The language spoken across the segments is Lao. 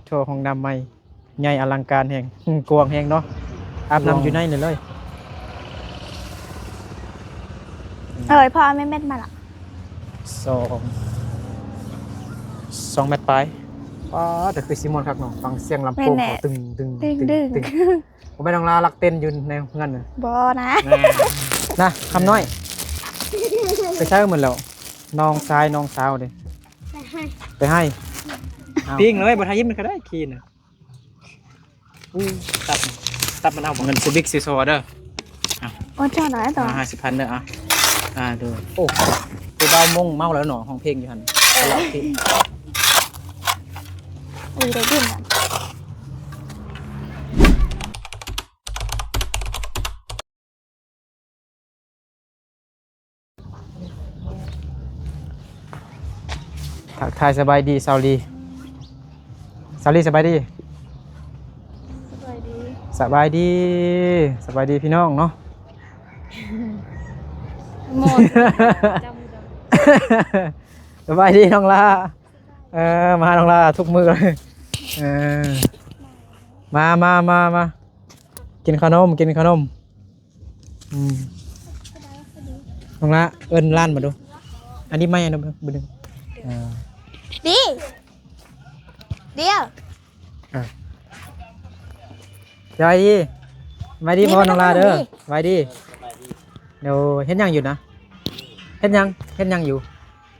ໂທ້ ຫ້ອງນ້ຳໃໝ່ ໃຫຍ່ອະລັງການແຮງ ກວ້າງແຮງເນາະ ອາບນ້ຳຢູ່ໃນນີ້ເລີຍ. ເອີຍ ພໍ່ເອົາແມັດມາລະ ສອງ ສອງແມັດປາຍ. ປາດ ແຕ່ຄືຊິມ່ວນຄັກເນາະ ຟັງສຽງລຳໂພງເຂົາ ແມ່ນແຫຼະ ຕຶງໆ ຕຶງໆ ຕຶງໆ ບໍ່ແມ່ນນ້ອງລາລັກເຕັ້ນຢູ່ໃນເຮືອນນະ? ບໍ່ນະ ນະ ຄຳນ້ອຍ ໄປໃສໝົດແລ້ວ? ນ້ອງຊາຍນ້ອງສາວເດ້ ໄປໃຫ້ ໄປໃຫ້. ເອົ້າ ປີ້ງເລີຍ ບໍ່ທາຍິ້ມມັນກໍໄດ້ຂີ້ນະ. ອູ້ ຕັບ ຕັບມັນເອົາບໍ່? ເງິນສູ່ບິກຊື້ໂຊເດີ. ໂອ້ ເຈົ້າຫຼາຍຕໍ່ ຫ້າສິບພັນເດີ. ອ່າ ອ່າ ໂດຍ. ໂອ້ ຜູ້ບ່າວມົ້ງເມົາແລ້ວເນາະ ຮ້ອງເພງຢູ່ຫັ້ນ ຕະຫຼອດທີ່. ອຸ້ຍ ໄດ້ດື່ມນຳ. ທັກທາຍສະບາຍດີ ສາວລີ. ສາວລີ ສະບາຍດີ. ສະບາຍດີ ສະບາຍດີ ສະບາຍດີພີ່ນ້ອງເນາະ. ສະບາຍດີນ້ອງລາ. ເອີ ມາຫານ້ອງລາທຸກມື້ເລີຍ. ເອີ ມາ ມາ ມາ ມາ ກິນຂະໜົມ ກິນຂະໜົມ. ອືມ ນ້ອງລາ ເອີ້ນຫຼານມາດູ. ອັນນີ້ໄມ້ອັນນັ້ນເບິ່ງ ເອີ ດີ ດຽວ ອ່ະ ສະບາຍດີ ສະບາຍດີພໍ່ນ້ອງລາເດີ. ສະບາຍດີ. ໂດຍ ເຮັດຫຍັງຢູ່ນະ? ເຮັດຫຍັງ ເຮັດຫຍັງຢູ່?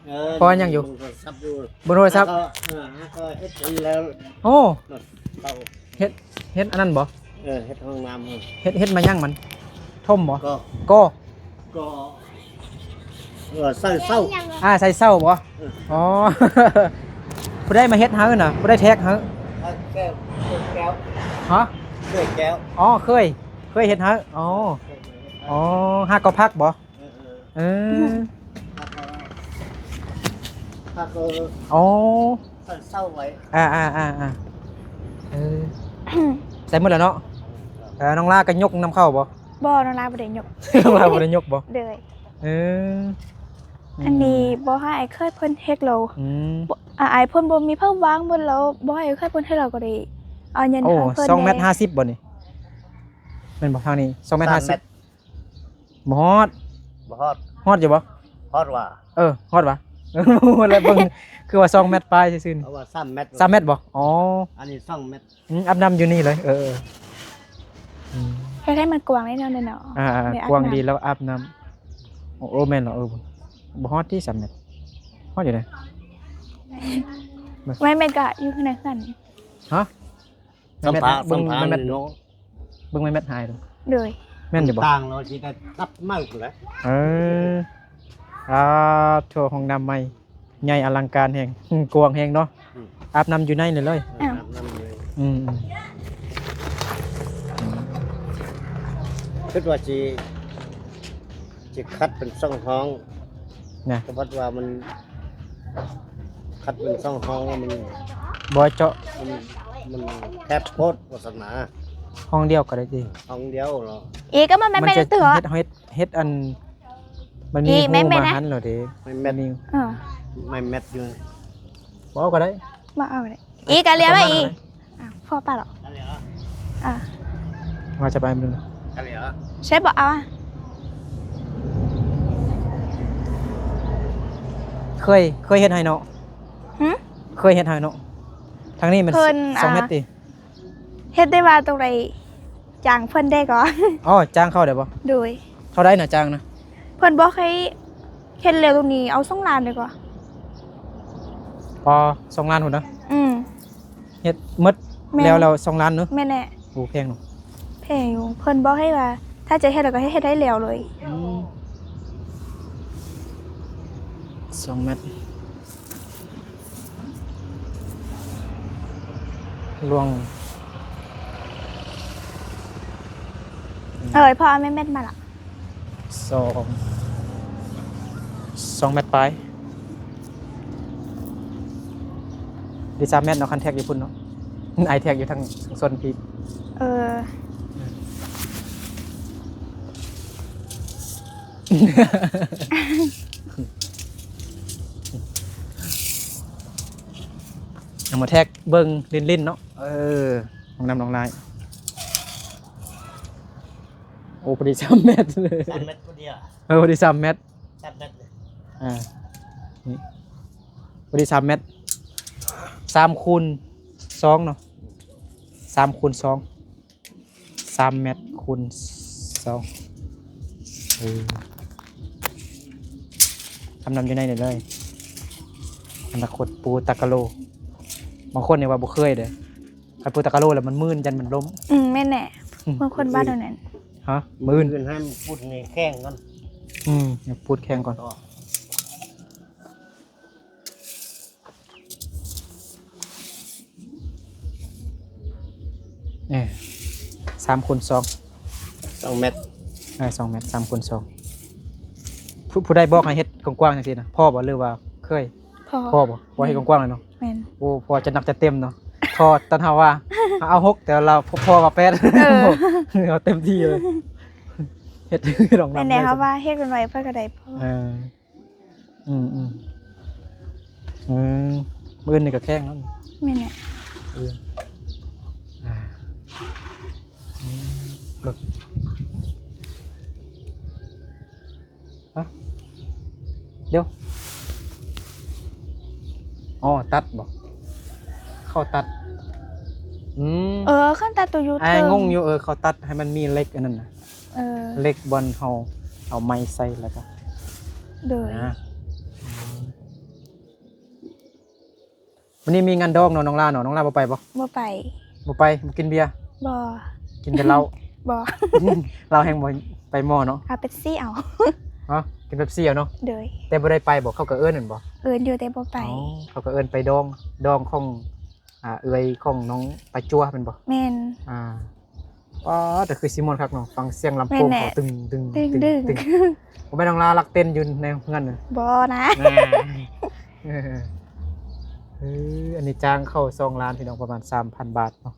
ເອີ ພໍຫຍັງຢູ່? ເບິ່ງໂທລະສັບຢູ່ ເບິ່ງໂທລະສັບ. ເອີ ຫາກໍເຮັດອັນແລ້ວ. ໂອ້ ເຮັດ ເຮັດອັນນັ້ນບໍ່? ເອີ ເຮັດຫ້ອງນ້ຳ. ເຮັດ ເຮັດມາຫຍັງມັນ? ຖົມບໍ່? ກໍ ກໍ ກໍ ເອີ ໃສ່ເສົາ. ອ່າ ໃສ່ເສົາບໍ່? ເອີ ອໍ ຜູ້ໃດມາເຮັດໃຫ້ນະ? ຜູ້ໃດແທກໃຫ້? ເອີ ແກ້ວ ເອື້ອຍແກ້ວ. ຮະ? ເອື້ອຍແກ້ວ. ອໍ ເຄີຍ ເຄີຍເຮັດໃຫ້. ອໍ ເຄີຍເຮັດໃຫ້. ອໍ ຫາກໍພັກບໍ່? ເອີ ເອີ ເອີ ອໍ ໃສ່ເສົາໄວ້. ອ່າໆໆໆ ເອີ ໃສ່ໝົດແລ້ວເນາະ. ເອີ ນ້ອງລາກໍຍົກນຳເຂົ້າບໍ່? ບໍ່ ນ້ອງລາບໍ່ໄດ້ຍົກ. ນ້ອງລາບໍ່ໄດ້ຍົກບໍ່? ໂດຍ. ເອີ ອັນນີ້ ອືມ ບໍ່ໃຫ້ອ້າຍເຂີຍເພິ່ນເຮັດແລ້ວ. ອືມ ບໍ່ ອາ ອ້າຍເພິ່ນບໍ່ມີໃຜວາງໝົດແລ້ວ ບໍ່ໃຫ້ອ້າຍເຂີຍເພິ່ນເຮັດແລ້ວກໍໄດ້ເອົາເງິນໃຫ້ເພິ່ນ. ໂອ້ ສອງແມັດຫ້າສິບບໍ່ນີ້? ແມ່ນບໍ່? ທາງນີ້ສອງແມັດຫ້າສິບ. ສາມແມັດ. ບໍ່ຮອດ. ບໍ່ຮອດ. ຮອດຢູ່ບໍ່? ຮອດວ່າ. ເອີ ຮອດວ່າ. ແລ້ວເບິ່ງ ຄືວ່າສອງແມັດປາຍຊື່ໆ ເອົາວ່າສາມແມັດ. ສາມແມັດບໍ່? ອໍ ອັນນີ້ສອງແມັດ. ອືມ ອາບນ້ຳຢູ່ນີ້ເລີຍ. ເອີ ເອີ ອືມ ເຮັດໃຫ້ມັນກວ້າງແນ່ນອນເນາະ. ອ່າ ກວ້າງດີແລ້ວອາບນ້ຳ. ໂອ້ ໂອ້ ແມ່ນແລ້ວ. ເອີ ບໍ່ຮອດຕິສາມແມັດ. ຮອດຢູ່ເດ້. ແມ່ນ ແມ່ນກໍຢູ່ໃນເຮືອນ. ຮະ? ສຳພາ ເບິ່ງ ສຳພາ ແມ່ນແມັດ ເນາະ ເບິ່ງແມ່ນແມັດຫາຍເດີ. ໂດຍ. ແມ່ນຢູ່ບໍ່? ຕ່າງເນາະ ຊິໄດ້ຕັບໃໝ່ພຸ້ນແຫຼະ. ເອີ ອ່າ ໂທ້ ຫ້ອງນ້ຳໃໝ່ ໃຫຍ່ອະລັງການແຮງ ກວ້າງແຮງເນາະ. ອືມ ອາບນ້ຳຢູ່ໃນນີ້ເລີຍ. ເອີ ອາບນ້ຳຢູ່ໃນ. ອືມ ອືມ ຄິດວ່າຊິ ຊິຂັດເປັນຊ່ອງຫ້ອງນະ. ກໍບັດວ່າມັນຂັດເປັນຊ່ອງຫ້ອງແລ້ວມັນບໍ່ເຈາະ ມັນ ມັນແຄບໂພດ ວາສະໜາ. ຫ້ອງດຽວກໍໄດ້ຕິ? ຫ້ອງດຽວເນາະ. ເອ ກໍມາແມ່ນ ມັນຈະເຮັດ ເຮັດ ເຮັດອັນ ມັນມີຮູມາຫັ້ນແລ້ວເດ້. ໄມ້ແມັດ. ເອີ ໄມ້ແມັດຢູ່. ບໍ່ເອົາກໍໄດ້. ບໍ່ເອົາກໍໄດ້. ອີກກະເຫຼືອໄວ້ອີກ. ອ້າວ ພໍປະເນາະ. ອ່າ ວ່າຈະໄປມື້ ໃຊ່ບໍ່? ເອົາ ເຄີຍ ເຄີຍເຮັດໃຫ້ເນາະ. ຫື? ເຄີຍເຮັດໃຫ້ເນາະ. ທາງນີ້ມັນ ເພິ່ນ ສອງແມັດຕິ? ເຮັດໄດ້ວ່າຕົງໃດ ຈ້າງເພິ່ນໄດ້ກໍ. ອໍ ຈ້າງເຂົາໄດ້ບໍ່? ໂດຍ. ເທົ່າໃດນະຈ້າງນະ? ເພິ່ນບອກໃຫ້ເຮັດແລ້ວຕົງນີ້ເອົາສອງລ້ານໄດ້ກໍ. ອໍ ສອງລ້ານພຸ້ນນະ? ອືມ ເຮັດໝົດ. ແມ່ນ ແລ້ວ ແລ້ວສອງລ້ານເນາະ. ແມ່ນແຫຼະ. ໂອ້ ແພງເນາະ. ແພງຢູ່. ເພິ່ນບອກໃຫ້ວ່າ ຖ້າຈະເຮັດແລ້ວກໍໃຫ້ເຮັດໃຫ້ແລ້ວເລີຍ. ອືມ ສອງແມັດ. ລວງ ເອີຍ ພໍ່ເອົາແມັດມາລະ. ສອງ ສອງແມັດປາຍ ຫຼື ສາມແມັດເນາະ ຄັນແທັກຢູ່ພຸ້ນເນາະ. ອ້າຍແທັກຢູ່ທາງຊົນພີ້. ເອີ. ອືມ ເອົາມາແທກເບິ່ງຫຼິ້ນໆເນາະ. ເອີ ນ້ອງນ້ຳນ້ອງລາຍ ໂອ້ ພໍດີສາມແມັດ ສາມແມັດພໍດີ ເອີ ພໍດີສາມແມັດ ສາມແມັດ ອ່າ ນີ້ ພໍດີສາມແມັດ ສາມຄູນສອງເນາະ ສາມຄູນສອງ ສາມແມັດຄູນສອງ ເອີ ທຳນຳຢູ່ໃນນີ້ເລີຍ ອະນາຄົດປູຕາກະໂລ. ບາງຄົນນີ້ວ່າບໍ່ເຄີຍເດ້ ຄັນປູຕາກະໂລແລ້ວມັນມື່ນ ຢ້ານມັນລົ້ມ. ອືມ ແມ່ນແຫຼະ ບາງຄົນວ່າແນວນັ້ນ. ຮະ? ມື້ອື່ນຫັ້ນປູດໃຫ້ແຂງກ່ອນ. ອືມ ປູດແຂງກ່ອນ. ເອີ ສາມຄູນສອງ ສອງແມັດ ເອີ ສອງແມັດ ສາມຄູນສອງ. ຜູ້ ຜູ້ໃດບອກໃຫ້ເຮັດກວ້າງໆຈັ່ງຊີ້ນະ ພໍ່ບໍ່ ຫຼືວ່າເຄີຍ? ພໍ່ ພໍ່ບໍ່? ພໍ່ເຮັດກວ້າງໆເລີຍເນາະ. ແມ່ນ ໂອ້ ພໍ່ຈະໜັກຈະເຕັມເນາະ. ພໍ່ຕອນເຮົາວ່າເອົາຫົກ ແຕ່ລາວ ພໍ່ວ່າແປດ ເອີ ເອົາເຕັມທີ່ເລີຍ ເຮັດດອກນຳ. ແມ່ນແຫຼະ ເຮົາວ່າເຮັດໜ້ອຍໆ ເພິ່ນກໍໄດ້ພໍ່. ເອີ ອືມໆ ອືມ ມື້ອື່ນນີ້ກໍແຂ່ງແລ້ວ. ແມ່ນແຫຼະ ເອີ ອ່າ ອືມ ເບິ່ງ ຮະ ດຽວ ອໍ ຕັດບໍ? ເຂົາຕັດ ອືມ ເອີ ຄັນຕັດໂຕຢູ່ເທິງ ອ້າຍງົງຢູ່. ເອີ ເຂົາຕັດໃຫ້ມັນມີເຫຼັກອັນນັ້ນນະ. ເອີ ເຫຼັກບ່ອນເຮົາເອົາໄມ້ໃສ່ແລ້ວກໍ ໂດຍ ນະ. ອືມ ມື້ນີ້ມີງານດອງເນາະ ນ້ອງລາເນາະ. ນ້ອງລາບໍ່ໄປບໍ່? ບໍ່ໄປ. ບໍ່ໄປ ບໍ່ກິນເບຍ? ບໍ່ ກິນແຕ່ເຫຼົ້າ. ບໍ່ ເຫຼົ້າແຮງບໍ່ໄປໝໍເນາະ. ເອົາເປັບຊີເອົາ. ຮະ? ກິນເປັບຊີເອົາເນາະ. ໂດຍ ແຕ່ບໍ່ໄດ້ໄປບໍ່? ເຂົາກໍເອີ້ນແມ່ນບໍ່? ເອີ້ນຢູ່ແຕ່ບໍ່ໄປ. ອໍ ເຂົາກໍເອີ້ນໄປດອງ ດອງຂອງ ອ່າ ເອື້ອຍຂອງນ້ອງປາຈົວແມ່ນບໍ່? ແມ່ນ. ອ່າ ປາດ ແຕ່ຄືຊິມ່ວນຄັກເນາະ ຟັງສຽງລຳໂພງເຂົາ ແມ່ນແຫຼະ ຕຶງໆ ຕຶງໆ ຕຶງໆ. ບໍ່ແມ່ນນ້ອງລາລັກເຕັ້ນຢູ່ໃນເຮືອນນະ? ບໍ່ນະ. ເອີ ເອີ ອັນນີ້ຈ້າງເຂົ້າສອງລ້ານ ພີ່ນ້ອງ ປະມານສາມພັນບາດເນາະ.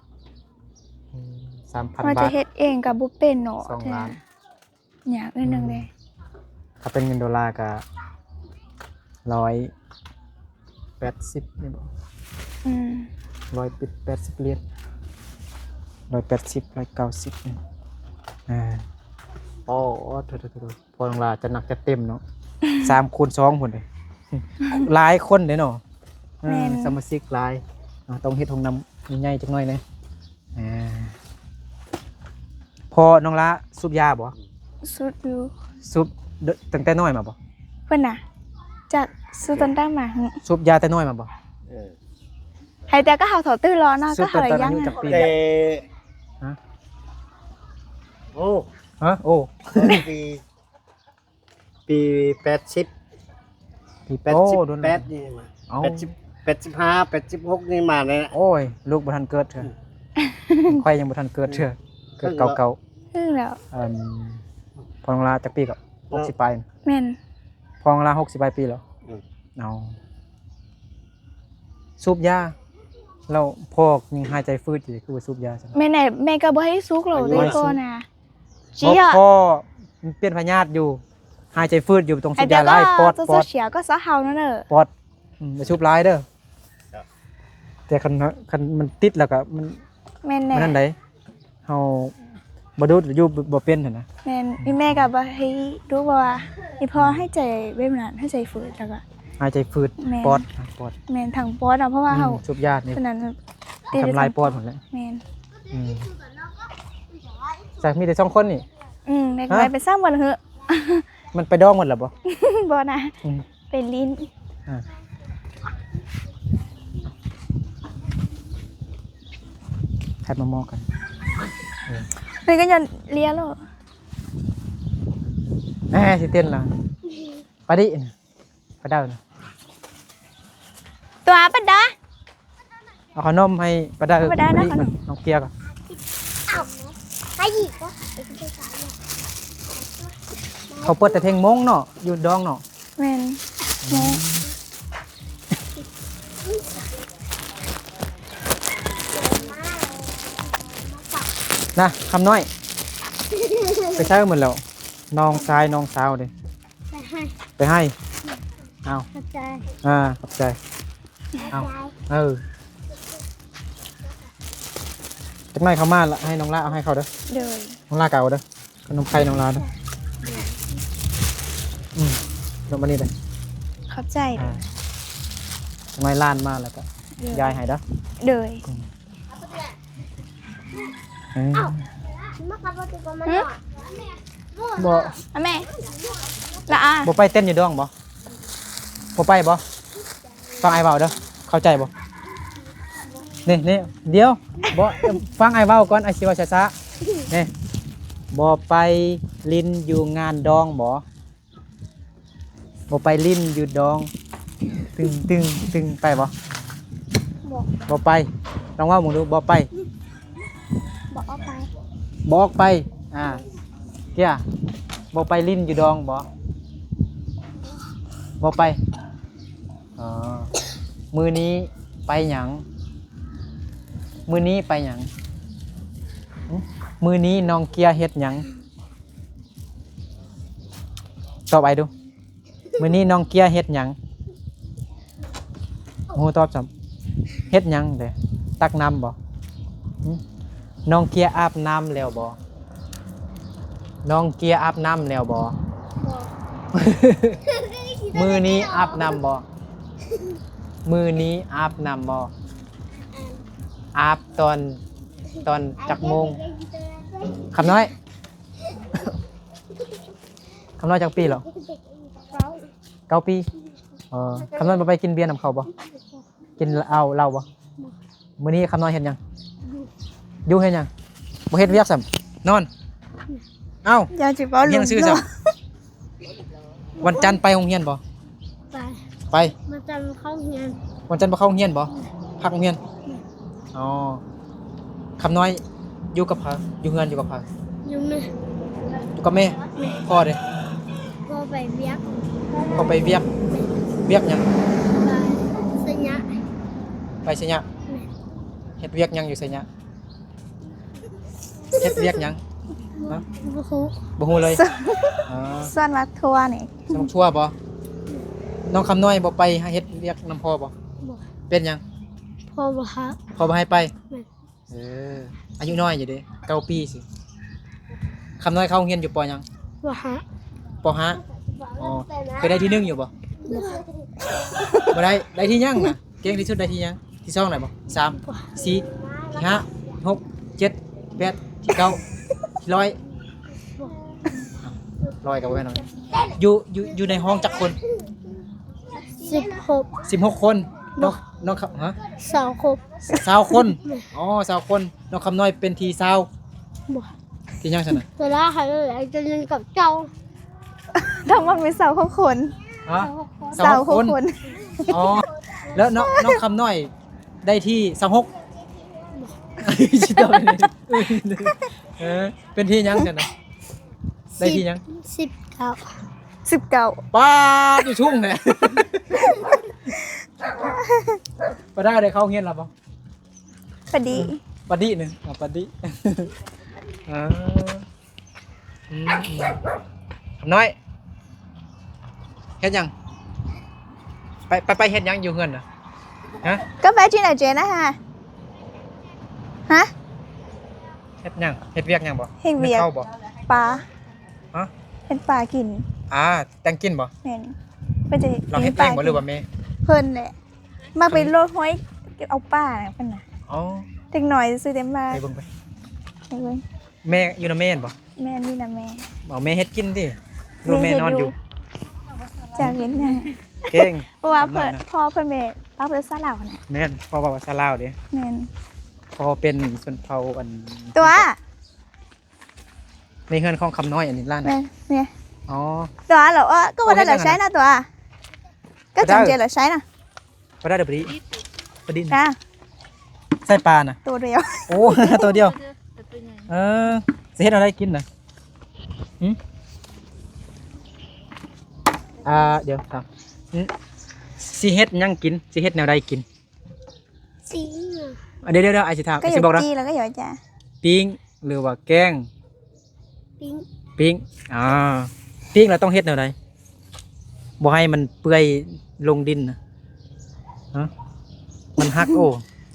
ອືມ ສາມພັນບາດ ວ່າຈະເຮັດເອງກໍບໍ່ເປັນເນາະ ສອງລ້ານ. ຍາກໜ້ອຍໜຶ່ງເດ້. ອືມ ຖ້າເປັນເງິນໂດລາກໍຮ້ອຍແປດສິບນີ້ບໍ? ອືມ ຮ້ອຍແປດສິບຫຼຽນ ຮ້ອຍແປດສິບ ຮ້ອຍເກົ້າສິບນີ້. ອ່າ ໂອ້ ໂອ້ ໂຖໆໆ ພໍ່ນ້ອງລາຈະໜັກຈະເຕັມເນາະ. ສາມຄູນສອງພຸ້ນເດ້ ຫຼາຍຄົນເດ້ເນາະ. ແມ່ນ ເອີ ສະມາຊິກຫຼາຍເນາະ ຕ້ອງເຮັດຫ້ອງນ້ຳໃຫຍ່ໆຈັກໜ້ອຍແດ່. ອ່າ ພໍ່ນ້ອງລາສູບຢາບໍ່? ສູບຢູ່. ສູບຕັ້ງແຕ່ນ້ອຍມາບໍ່? ເພິ່ນນະ ຈັກສູບຕັ້ງແຕ່ມາ. ສູບຢາແຕ່ນ້ອຍມາບໍ່? ເອີ ໃຫ້ແຕ່ກໍເຮົາເຖົ້າຕື່ນລໍເນາະ ກໍເຮົາຍັງ. ສູບຕັ້ງແຕ່ອາຍຸຈັກປີ? ແຕ່ ຮະ? ໂອ້ ຮະ? ໂອ້ ປີ ປີແປດສິບ ປີ ແປດສິບແປດ ໂອ້ ໂດນແລ້ວ ນີ້ມາ ເອົ້າ ແປດສິບ ແປດສິບຫ້າ ແປດສິບຫົກນີ້ມາແລ້ວ. ໂອ້ຍ ລູກບໍ່ທັນເກີດເທື່ອ ອືມ ຂ້ອຍຍັງບໍ່ທັນເກີດເທື່ອ ເກີດເກົ້າເກົ້າ. ອືມ ແລ້ວ ອັນ ພໍ່ນ້ອງລາຈັກປີກໍ? ຫົກສິບປາຍ. ແມ່ນ ພໍ່ນ້ອງລາຫົກສິບປາຍປີແລ້ວ. ອືມ ເອົາ ສູບຢາ ແລ້ວພໍ່ຍັງຫາຍໃຈຝືດຢູ່ ຄືວ່າສູບຢາຊັ້ນ? ແມ່ນແຫຼະ ແມ່ກໍບໍ່ໃຫ້ສູບແລ້ວ ບໍ່ໃຫ້ສູບ ແຕ່ກ່ອນນະ. ບໍ່ພໍ ມັນເປັນພະຍາດຢູ່ ຫາຍໃຈຝືດຢູ່ ຕ້ອງສູບຢາຫຼາຍ. ປອດ ປອດ ເສຍກໍສະເຮົານັ້ນເດີ ປອດ ອືມ ຢ່າສູບຫຼາຍເດີ. ແຕ່ຄັນ ຄັນມັນຕິດແລ້ວກໍມັນ ແມ່ນແຫຼະ ມັນນັ້ນໃດ ເຮົາບໍ່ດູດຢູ່ບໍ່ເປັນຫັ້ນນະ. ແມ່ນ ອີ່ແມ່ກໍບໍ່ໃຫ້ດູດ ເພາະວ່າອີ່ພໍ່ຫາຍໃຈແບບນັ້ນ ຫາຍໃຈຝືດ ແລ້ວກໍຫາຍໃຈຝືດ. ແມ່ນ ປອດ ປອດ ແມ່ນ ທັງປອດເນາະ ເພາະວ່າ ອືມ ເຮົາສູບຢານີ້ ອັນນັ້ນ ທຳລາຍປອດໝົດແຫຼະ. ແມ່ນ ອືມ ໃຊ່ ມີແຕ່ສອງຄົນນີ້. ອືມ ເດັກນ້ອຍ ຮະ ໄປສ້າງບ່ອນເຫາະ. ມັນໄປດອງໝົດແລ້ວບໍ່? ບໍ່ນະ ອືມ ໄປຫຼິ້ນ. ອ່າ ແພັດມາໝໍ້ກັນ. ເອີ ນີ້ກໍຍ້ອນເລຍໂລດ. ແນ່ ຊິເຕັ້ນລະ ປາດິ. ປາດານະ ຕົວປາດາ ເອົາຂະໜົມໃຫ້ປາດາ ປາດານະ ນ້ອງເກຍກ່ອນ. ເອົາ ໃຫ້ອີກ ເຂົາເປີດແຕ່ເພງມົ້ງເນາະ ຢູ່ດອງເນາະ. ແມ່ນ ອືມ ນະ ຄຳນ້ອຍ ໄປໃສໝົດແລ້ວ ນ້ອງຊາຍນ້ອງສາວເດ້? ໄປໃຫ້ ໄປໃຫ້. ເອົາ ຂອບໃຈ ອ່າ ຂອບໃຈ. ເອົາ ເອີ ຈັກໜ້ອຍເຂົາມາລະ ໃຫ້ນ້ອງລາເອົາໃຫ້ເຂົາເດີ. ໂດຍ. ນ້ອງລາກໍເອົາເດີ ຂະໜົມໄຂ່ນ້ອງລາເດີ. ອືມ ລົງມານີ້ເດີ. ຂອບໃຈ. ອ່າ ຈັກໜ້ອຍຫຼານມາແລ້ວກໍ ໂດຍ ຍາຍໃຫ້ເດີ. ໂດຍ. ອືມ ເອີ ມາກັບບໍ່ຕິດກັບມັນ ຫືມ ເນາະ. ບໍ່ ອະແມ່ ລະອາ ບໍ່ໄປເຕັ້ນຢູ່ດອງບໍ່? ບໍ່ໄປບໍ່? ຟັງອ້າຍເວົ້າເດີ ເຂົ້າໃຈບໍ່? ນີ້ ນີ້ ດຽວ ບໍ່ ຟັງອ້າຍເວົ້າກ່ອນ ອ້າຍຊິເວົ້າຊ້າໆ. ນີ້ ບໍ່ໄປຫຼິ້ນຢູ່ງານດອງບໍ່? ບໍ່ໄປຫຼິ້ນຢູ່ດອງ ຕຶງ ຕຶງ ຕຶງ ໄປບໍ່? ບໍ່ ບໍ່ໄປ. ລອງເວົ້າເບິ່ງດູ ບໍ່ໄປ. ບໍ່ອອກໄປ ບໍ່ອອກໄປ. ອ່າ ເກຍ ບໍ່ໄປຫຼິ້ນຢູ່ດອງບໍ່? ບໍ່ໄປ. ອໍ ມື້ນີ້ໄປຫຍັງ? ມື້ນີ້ໄປຫຍັງ? ຫຶ? ມື້ນີ້ນ້ອງເກຍເຮັດຫຍັງ? ຕອບອ້າຍດູ. ມື້ນີ້ນ້ອງເກຍເຮັດຫຍັງ? ບໍ່ຮູ້ຕອບຊ້ຳ. ເຮັດຫຍັງເດ? ຕັກນ້ຳບໍ່? ຫຶ? ນ້ອງເກຍອາບນ້ຳແລ້ວບໍ່? ນ້ອງເກຍອາບນ້ຳແລ້ວບໍ່? ບໍ່. ມື້ນີ້ອາບນ້ຳບໍ່? ມື້ນີ້ອາບນ້ຳບໍ່? ອາບ. ອາບຕອນ ຕອນຈັກໂມງ? ຄຳນ້ອຍ ຄຳນ້ອຍຈັກປີແລ້ວ? ເກົ້າ ເກົ້າປີ. ເອີ ຄຳນ້ອຍບໍ່ໄປກິນເບຍນຳເຂົາບໍ່? ກິນເຫຼົ້າ ເຫຼົ້າບໍ່? ມື້ນີ້ຄຳນ້ອຍເຮັດຫຍັງ? ຢູ່ເຮັດຫຍັງ? ບໍ່ເຮັດວຽກຊ້ຳ ນອນ. ເອົ້າ ຢ່າຊິເວົ້າ ຮຽນໜັງສືຊ້ຳ. ວັນຈັນໄປໂຮງຮຽນບໍ່? ໄປ ໄປ. ວັນຈັນເຂົ້າຮຽນ. ວັນຈັນບໍ່ເຂົ້າໂຮງຮຽນບໍ່? ພັກໂຮງຮຽນ. ອໍ ຄຳນ້ອຍຢູ່ກັບໃຜ? ຢູ່ເຮືອນຢູ່ກັບໃຜ? ຢູ່ແມ່ ຢູ່ກັບແມ່. ແມ່. ພໍ່ເດ? ພໍ່ໄປວຽກ. ພໍ່ໄປວຽກ. ວຽກຫຍັງ? ໄປໄຊຍະ. ໄປໄຊຍະ. ແມ່. ເຮັດວຽກຫຍັງຢູ່ໄຊຍະ? ເຮັດວຽກຫຍັງ? ຮະ? ບໍ່ຮູ້ ບໍ່ຮູ້ເລີຍ. ສວນ ອໍ ສວນໝາກຖົ່ວນີ້. ສວນໝາກຖົ່ວບໍ່? ນ້ອງຄຳນ້ອຍບໍ່ໄປເຮັດວຽກນຳພໍ່ບໍ່? ບໍ່. ເປັນຫຍັງ? ພໍ່ບໍ່ໃຫ້ ພໍ່ບໍ່ໃຫ້ໄປ. ແມ່ນ. ເອີ ອາຍຸນ້ອຍຢູ່ເດ ເກົ້າປີຊື່. ຄຳນ້ອຍເຂົ້າໂຮງຮຽນຢູ່ ປໍ ຫຍັງ? ປໍຫ້າ. ປໍຫ້າ. ອໍ ເຄີຍໄດ້ທີໜຶ່ງຢູ່ບໍ່? ບໍ່. ບໍ່ໄດ້. ໄດ້ທີຫຍັງນະ? ເກັ່ງທີ່ສຸດໄດ້ທີຫຍັງ? ທີສອງໄດ້ບໍ່? ສາມ ສີ່ ຫ້າ ຫົກ ເຈັດ ແປດ ເກົ້າ ຮ້ອຍ. ຮ້ອຍກໍບໍ່ແມ່ນ. ຢູ່ ຢູ່ ຢູ່ໃນຫ້ອງຈັກຄົນ? ສິບຫົກ. ສິບຫົກຄົນ. ນ້ອງ ນ້ອງ ຮະ? ຊາວຄົນ. ຊາວຄົນ. ອໍ ຊາວຄົນ. ນ້ອງຄຳນ້ອຍເປັນທີຊາວ. ບໍ່. ທີຫຍັງຊັ້ນນະ? ເວລາໃຫ້ໄອ້ຕົວນັ້ນກັບເຈົ້າ. ທັງໝົດມີຊາວຫົກຄົນ. ຮະ? ຊາວຫົກຄົນ. ຊາວຫົກຄົນ. ອໍ ແລ້ວນ້ອງ ນ້ອງຄຳນ້ອຍໄດ້ທີຊາວຫົກ. ເອີ ເປັນທີຫຍັງຊັ້ນນະ? ໄດ້ທີຫຍັງ? ສິບເກົ້າ. ສິບເກົ້າ. ປາດ ຢູ່ສູງແທ້. ປາດາໄດ້ເຂົ້າໂຮງຮຽນແລ້ວບໍ່? ປະດິ ປະດິໜຶ່ງ ເອົາປະດິ. ເອີ ອືມ ນ້ອຍ ເຮັດຫຍັງ? ໄປ ໄປ ໄປເຮັດຫຍັງຢູ່ເຮືອນນະ? ຮະ? ກໍໄປທີ່ໄນເຈນະຮະ? ຮະ? ເຮັດຫຍັງ? ເຮັດວຽກຫຍັງບໍ່? ເຮັດວຽກ ເຮັດເຂົ້າບໍ່? ປາ. ຮະ? ເຮັດປາກິນ. ອ່າ ແຕ່ງກິນບໍ່? ແມ່ນ. ເພິ່ນຈະ ລາວເຮັດເອງບໍ່ ຫຼືວ່າແມ່? ເພິ່ນແຫຼະ. ມັກໄປໂລດຫ້ອຍເກັບເອົາປານະເພິ່ນນະ. ອໍ ເດັກນ້ອຍຊື່ເຕັມບ້ານ. ໄປເບິ່ງໄປ ໄປເບິ່ງ. ແມ່ຢູ່ນຳແມ່ບໍ່? ແມ່ນ ຢູ່ນຳແມ່. ເອົາແມ່ເຮັດກິນຕິ? ຫຼືແມ່ນອນຢູ່? ຈາກເຮັດຫຍັງ? ເກັ່ງ. ເພາະວ່າເພິ່ນ ພໍ່ເພິ່ນແມ່ ປ້າເພິ່ນສາລາວຫັ້ນນະ. ແມ່ນ ພໍ່ເວົ້າພາສາລາວເດ້. ແມ່ນ. ພໍ່ເປັນຊົນເຜົ່າອັນ ຕົວະ ໃນເຮືອນຂອງຄຳນ້ອຍອັນນີ້ຫຼານ. ແມ່ນ ແມ່ນ. ອໍ ຕົວະ ລະ ກໍວ່າໄດ້ລະໃຊ້ນະຕົວະ. ກໍຈັງເຈລະໃຊ້ນະ. ປາດາເດີ ປາດີ ປາດີນະ ໃສ່ປານະ ໂຕດຽວ. ໂອ້ ໂຕດຽວ. ເອີ ຊິເຮັດແນວໃດກິນນະ? ຫື? ອ່າ ດຽວ ຖາມ ຫື? ຊິເຮັດຫຍັງກິນ? ຊິເຮັດແນວໃດກິນ? ຊິ ອ່າ ດຽວໆ ອ້າຍຊິຖາມ ກໍ ຊິບອກນະ ປີ້ງ ຫຼືວ່າແກງ? ປີ້ງ ປີ້ງ. ອ່າ ປີ້ງແລ້ວຕ້ອງເຮັດແນວໃດ? ບໍ່ໃຫ້ມັນເປື່ອຍລົງດິນນະ. ຮະ? ມັນຫັກ. ໂອ້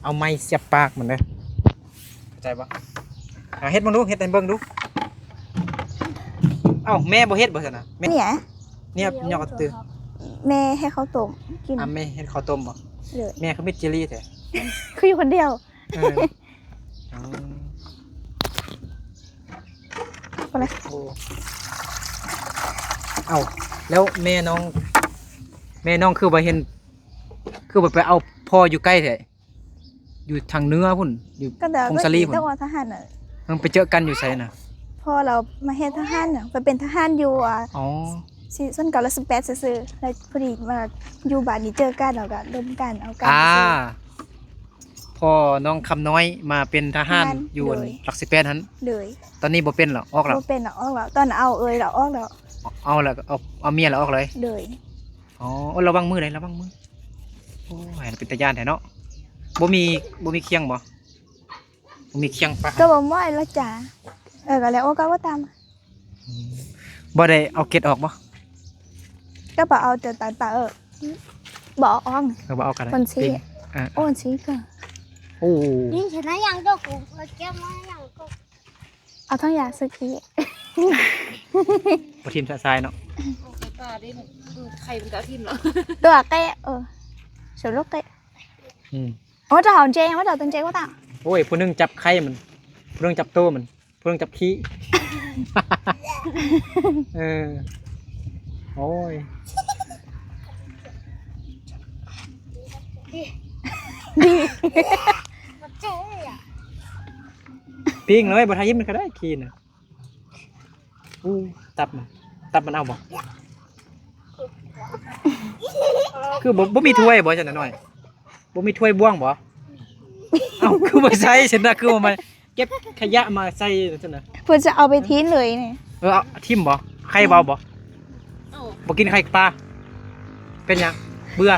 ເອົາໄມ້ສຽບປາກມັນເດີ. ເຂົ້າໃ ໄດ້ບໍ່? ອ່າ ເຮັດເບິ່ງດູ ເຮັດໃຫ້ເບິ່ງດູ. ເອົ້າ ແມ່ບໍ່ເຮັດບໍ່ຊັ້ນນະ? ແມ່ ເນຍ ເນຍ ຫຍັງກໍຕື່ມ ແມ່ເຮັດເຂົ້າຕົ້ມກິນ. ອ່າ ແມ່ເຮັດເຂົ້າຕົ້ມບໍ່? ໂດຍ. ແມ່ຄືມິດຈີ່ຫຼີ້ແທ້ ຄືຢູ່ຄົນດຽວ. ເອີ ອໍ ຄົນລະ ໂອ້ ເອົ້າ ແລ້ວແມ່ນ້ອງ ແມ່ນ້ອງຄືວ່າເຫັນ ຄືວ່າໄປເອົາພໍ່ຢູ່ໃກ້ແທ້? ຢູ່ທາງເໜືອພຸ້ນ ຢູ່ ກໍແຕ່ ຜົ້ງສາລີພຸ້ນ ແຕ່ວ່າທະຫານນະ. ເອີ ໄປເຈີກັນຢູ່ໃສນະ? ພໍ່ລາວມາເຮັດທະຫານນະ ໄປເປັນທະຫານຢູ່ ອ່າ ອໍ ສີ່ ສູນເກົ້າ ແລະ ສິບແປດ ຊື່ໆ ແລ້ວພໍດີມາຢູ່ບ້ານນີ້ເຈີກັນ ແລ້ວກໍລົມກັນ ເອົາກັນ ອ່າ ຊື່ໆ. ພໍ່ນ້ອງຄຳນ້ອຍມາເປັນທະຫານ ທະຫານ ຢູ່ ໂດຍ ຫຼັກສິບແປດຫັ້ນ. ໂດຍ. ຕອນນີ້ບໍ່ເປັນແລ້ວ ອອກແລ້ວ? ບໍ່ເປັນແລ້ວ ອອກແລ້ວ. ຕອນເອົາເອື້ອຍລາວອອກແລ້ວ. ເອົາແລ້ວ ເອົາ ເອົາເມຍລາວອອກເລີຍ? ໂດຍ. ອໍ ໂອ້ ລະວັງມືເດ້ ລະວັງມື. ໂອ້ຍ ເປັນຕາຢ້ານແທ້ເນາະ. ບໍ່ມີ ບໍ່ມີຄຽງບໍ່? ບໍ່ມີຄຽງປະ? ກໍບໍ່ໝ້ອຍລະຈ້າ. ເອີ ກໍແລ້ວ ໂອ້ ກໍບໍ່ຕາມ. ອືມ ບໍ່ໄດ້ເອົາເກັດອອກບໍ່? ກໍບໍ່ເອົາ ແຕ່ຕອນປະ ເອີ ບໍ່ເອົາອອກ. ກໍບໍ່ເອົາກໍໄດ້ ຄົນຊີ້ ເອີ ໂອ້ ຊີ້ກໍ ໂອ້ ນີ້ຊະນະ ຍັງຕົກ ເອົາແກ້ວມາ ຍັງຕົກ. ເອົາຖັງຢາສຸກີ້ ບໍ່ຖິ້ມສະຊາຍເນາະ. ເອົາໄຂ່ປາເດ້ ເອີ ໄຂ່ມັນກໍເອົາຖິ້ມເນາະ ຕົວະແກະ ເອີ ໂຊໂລະແກະ. ອືມ ໂອ້ ເຈົ້າເອົາເຈງ ວ່າເຈົ້າເອົາເຈງວ່າຕາ. ໂອ້ຍ ຜູ້ໜຶ່ງຈັບໄຂ່ມັນ ຜູ້ໜຶ່ງຈັບໂຕມັນ ຜູ້ໜຶ່ງຈັບຂີ້. ເອີ ໂອ້ຍ ປີ້ງເລີຍ ບໍ່ທາຍິ້ມມັນກໍໄດ້ ຂີ້ນະ. ອູ້ ຕັບມັນ ຕັບມັນເອົາບໍ່? ຄືບໍ່ ບໍ່ມີຖ້ວຍບໍ່ຊັ້ນນະນ້ອຍ? ບໍ່ມີຖ້ວຍບ່ວງບໍ່? ເອົ້າ ຄືບໍ່ໃສ່ຊັ້ນນະ ຄືບໍ່ມາເກັບຂະຫຍະມາໃສ່ຊັ້ນນະ? ເພິ່ນຈະເອົາໄປຖິ້ມເລີຍນີ້. ເອີ ເອົາຖິ້ມບໍ່? ໄຂ່ເວົ້າບໍ່? ເອົ້າ ບໍ່ກິນໄຂ່ປາ ເປັນຫຍັງ? ເບື່ອ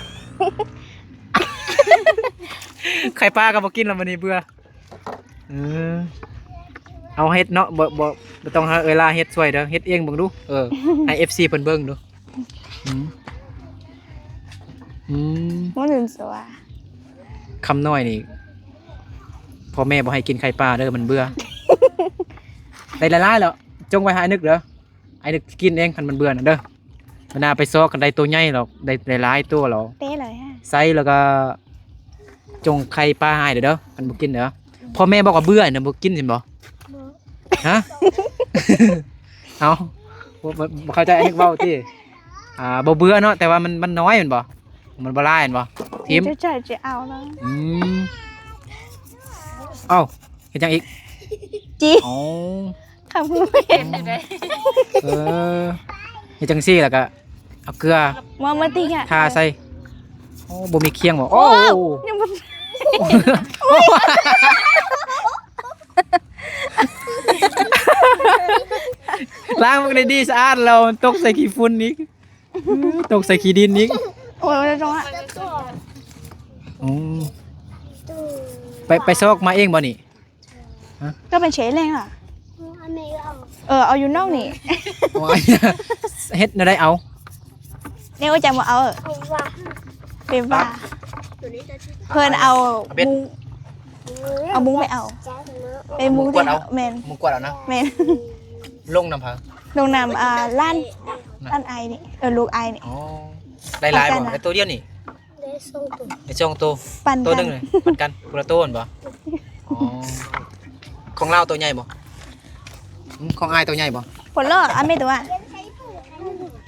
ໄຂ່ປາກໍບໍ່ກິນແລ້ວ ມື້ນີ້ເບື່ອ. ເອີ ເອົາເຮັດເນາະ ບໍ່ ບໍ່ ບໍ່ຕ້ອງໃຫ້ເອື້ອຍຫຼ້າເຮັດຊ່ວຍເດີ ເຮັດເອງເບິ່ງດູ. ເອີ ໃຫ້ເອັຟຊີເພິ່ນເບິ່ງດູ. ອືມ ອືມ ບໍ່ເຫັນສະຫວາ ຄຳນ້ອຍນີ້ ພໍ່ແມ່ບໍ່ໃຫ້ກິນໄຂ່ປາເດີ ມັນເບື່ອ. ໄດ້ຫຼາຍໆແລ້ວ ຈົ່ງໄວ້ໃຫ້ອ້າຍນຶກເດີ. ອ້າຍນຶກກິນເອງ ຄັນມັນເບື່ອນະເດີ. ບັນດາໄປຊອກກັນໄດ້ໂຕໃຫຍ່ດອກ ໄດ້ ໄດ້ຫຼາຍໂຕແລ້ວ ເຕະເລີຍຮະ ໃສ່ແລ້ວກໍຈົ່ງໄຂ່ປາໃຫ້ເດີ ຄັນບໍ່ກິນເດີ. ພໍ່ແມ່ບອກວ່າເບື່ອນະ ບໍ່ກິນຊັ້ນບໍ່? ບໍ່ ຮະ? ເອົ້າ ບໍ່ ບໍ່ ບໍ່ເຂົ້າໃຈອ້າຍນຶກເວົ້າຕິ. ອ່າ ບໍ່ເບື່ອເນາະ ແຕ່ວ່າມັນ ມັນນ້ອຍແມ່ນບໍ່? ມັນບໍ່ຫຼາຍແມ່ນບໍ່? ຖິ້ມ ເຈົ້າຈະເອົາແລ້ວ. ອືມ ເອົ້າ ເຮັດຫຍັງອີກ? ຈີ ອໍ ຂ້າຜູ້ເຫັນຢູ່ເດ້. ເອີ ເຮັດຈັ່ງຊີ້ແລ້ວກໍເອົາເກືອ ມາ ມາຕິກະ ທາໃສ່. ໂອ້ ບໍ່ມີຄຽງບໍ່? ໂອ້ ໂອ້ ຍັງບໍ່ ລ້າງມັນໄດ້ດີສະອາດແລ້ວ ມັນຕົກໃສ່ຂີ້ຝຸ່ນອີກ ຕົກໃສ່ຂີ້ດິນອີກ. ໂອ້ຍ ບໍ່ໄດ້ຕົກອະ. ໂອ້ ໄປ ໄປຊອກມາເອງບໍ່ນີ້? ຮະ? ກໍເປັນເຊເລັງອະ. ເອີ ເອົາຢູ່ນອກນີ້. ໂອ້ຍ ເຮັດແນວໃດເອົາ? ແນວຈະບໍ່ເອົາ ເປັນວ່າ ເປັນວ່າ ເພິ່ນເອົາມຸ້ງ ເອົາມຸ້ງໄປເອົາ ເປັນມຸ້ງທີ່ ແມ່ນ ມຸ້ງກວດເອົານະ. ແມ່ນ ລົງນຳໃຜ? ລົງນຳ ອ່າ ຫຼານ ຫຼານອ້າຍນີ້ ເອີ ລູກອ້າຍນີ້. ອໍ ໄດ້ຫຼາຍບໍ່? ໄດ້ໂຕດຽວນີ້ ໄດ້ສອງໂຕ ໄດ້ສອງໂຕ ປັນກັນ ໂຕໜຶ່ງນີ້ປັນກັນ ຄົນລະໂຕແມ່ນບໍ່? ອໍ ຂອງລາວໂຕໃຫຍ່ບໍ່? ອືມ ຂອງອ້າຍໂຕໃຫຍ່ບໍ່? ຄົນລະ ອາເມໂຕອະ.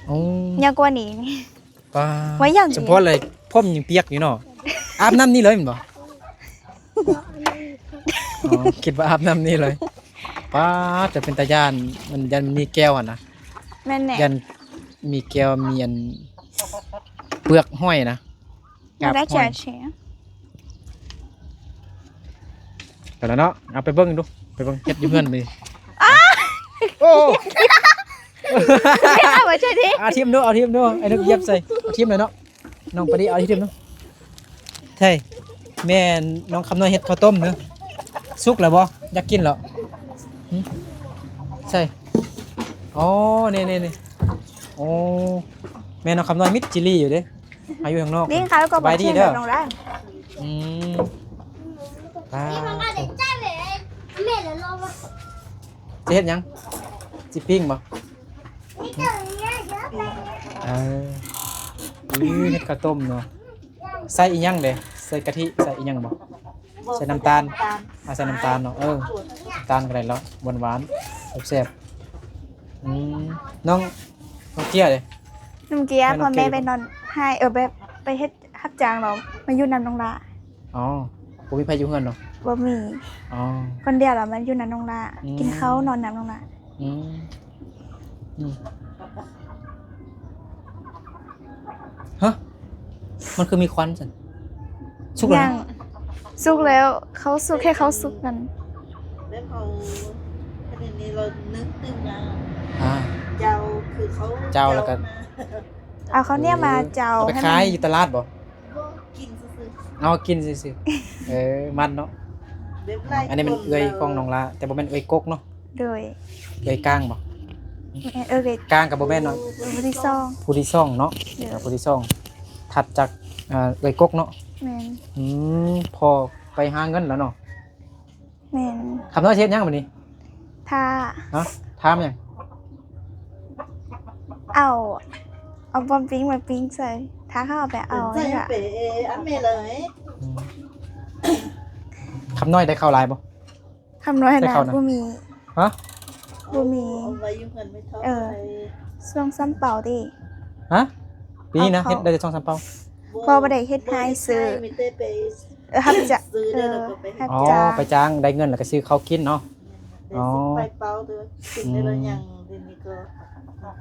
ໂອ້ ໃຫຍ່ກວ່ານີ້. ປາ ໄວ້ຢ່າງ ສຳພໍເລີຍ ຜົມຍັງປຽກຢູ່ເນາະ. ອາບນ້ຳນີ້ເລີຍແມ່ນບໍ່? ອໍ ຄິດວ່າອາບນ້ຳນີ້ເລີຍ. ປາ ຈະເປັນຕາຢ້ານ ມັນ ຢ້ານມັນມີແກ້ວຫັ້ນນະ. ແມ່ນແຫຼະ ຢ້ານມີແກ້ວ ມີອັນ ເປືອກຫອຍນະ ກາບຫອຍ. ໄປແລ້ວເນາະ ເອົາໄປເບິ່ງດູ ໄປເບິ່ງເຮັດຢູ່ເຮືອນມື້. ໂອ້ ເອົາມາຊ່ວຍດິ ເອົາຖິ້ມດູ ເອົາຖິ້ມດູ ໄອ້ນຶກຢຽບໃສ່ ເອົາຖິ້ມເລີຍເນາະ. ນ້ອງປາດີ ເອົາທີ່ເດີມເນາະ. ໃຊ່ ແມ່ນ້ອງຄຳນ້ອຍເຮັດເຂົ້າຕົ້ມເນາະ. ສຸກແລ້ວບໍ່? ຢາກກິນແລ້ວ. ຫຶ? ໃຊ່ ອໍ ນີ້ໆໆ ໂອ້ ແມ່ນ້ອງຄຳນ້ອຍມິດຈີ່ຫຼີ້ຢູ່ເດ້. ຫາຢູ່ຂ້າງນອກ. ນີ້ເຂົາກໍ ສະບາຍດີເດີ. ອືມ ປາດໂທ້. ຊິເຮັດຫຍັງ? ຊິປີ້ງບໍ່? ເອີ ອີ ເຮັດເຂົ້າຕົ້ມເນາະ. ໃສ່ອີ່ຫຍັງເດ? ໃສ່ກະທິ ໃສ່ອີ່ຫຍັງບໍ່? ບໍ່ ໃສ່ນ້ຳຕານ. ໃສ່ນ້ຳຕານ ອາ ໃສ່ນ້ຳຕານເນາະ. ເອີ ນ້ຳຕານກໍໄດ້ແລ້ວ ຫວານໆ ແຊບໆ. ອືມ ນ້ອງ ນ້ອງເກຍເດ? ນ້ອງເກຍ ພໍ່ແມ່ໄປນອນໄຮ່ ເອີ ແບບໄປເຮັດຮັບຈ້າງແລ້ວມາຢູ່ນຳນ້ອງຫຼ້າ. ອໍ ບໍ່ມີໃຜຢູ່ເຮືອນເນາະ? ບໍ່ມີ. ອໍ ຄົນດຽວລະມາຢູ່ນຳນ້ອງຫຼ້າ. ອືມ ກິນເຂົ້ານອນນຳນ້ອງຫຼ້າ. ອືມ ອືມ ຮະ ມັນຄືມີຄວັນຊັ້ນ? ສຸກແລ້ວ? ຍັງ ສຸກແລ້ວ ເຂົ້າສຸກ ແຄ່ເຂົ້າສຸກນັ້ນ. ແບບເຮົາ ອັນນີ້ເຮົາໜຶ້ງຕື່ມມາ ອ່າ ເຈົ້າ ຄືເຂົາ ເຈົ້າ ເຈົ້າ ແລ້ວກໍ ມາ ເອົາເຂົ້າໜຽວມາ ເອີ ເຈົ້າ ເອົາໄປຂາຍຢູ່ຕະຫຼາດບໍ່? ບໍ່ ກິນຊື່ໆ. ເອົາກິນຊື່ໆ. ເອີ ມັນເນາະ. ແບບຫຼາຍ ອັນນີ້ແມ່ນເອື້ອຍຂອງນ້ອງຫຼ້າ ແຕ່ບໍ່ແມ່ນເອື້ອຍກົກເນາະ. ໂດຍ ເອື້ອຍກາງບໍ່? ແມ່ນ ເອີ ເອື້ອຍກາງກໍບໍ່ແມ່ນເນາະ. ຜູ້ທີ່ສອງ ຜູ້ທີ່ສອງເນາະ. ໂດຍ ເອີ ຜູ້ທີ່ສອງ ຖັດຈາກ ເອີ ເອື້ອຍກົກເນາະ. ແມ່ນ. ອືມ ພໍ່ໄປຫາເງິນແລ້ວເນາະ. ແມ່ນ. ຄຳນ້ອຍຊິເຮັດຫຍັງບັດນີ້? ຖ້າ ຮະ? ຖ້າຫຍັງ? ເອົາ ເອົາປ້ອມປີ້ງມາປີ້ງໃສ່ ຖ້າເຂົາເອົາໄປເອົາ ເປັນໃສ່ ນີ້ລະ ເປ ເອ ອັນແມ່ເລີຍ. ອືມ ຄຳນ້ອຍໄດ້ເຂົ້າຫຼາຍບໍ່? ຄຳນ້ອຍ ໄດ້ເຂົ້ານະ ບໍ່ມີ. ຮະ? ບໍ່ມີ. ເອົາໄວ້ຢູ່ເຮືອນແມ່ເຖົ້າ. ເອີ ໄປ ສອງສາມເປົາຕິ. ຮະ? ປີນະ ເຮັດໄດ້ແຕ່ສອງສາມເປົາ. ບໍ່ ບໍ່ໄດ້ເຮັດໃຫ້ຊື້ ມີແຕ່ໄປ ເອີ ຮັບຈ້າງ ຊື້ ເອີ ແລ້ວກໍໄປຮັບ ອໍ ຈ້າງ ໄປຈ້າງ ໄດ້ເງິນແລ້ວກໍຊື້ເຂົ້າກິນເນາະ. ແມ່ນ. ອໍ ໄດ້ສິບປາຍເປົາ ແຕ່ວ່າກິນໄດ້ ອືມ ແລ້ວຍັງ ດຽວນີ້ກໍ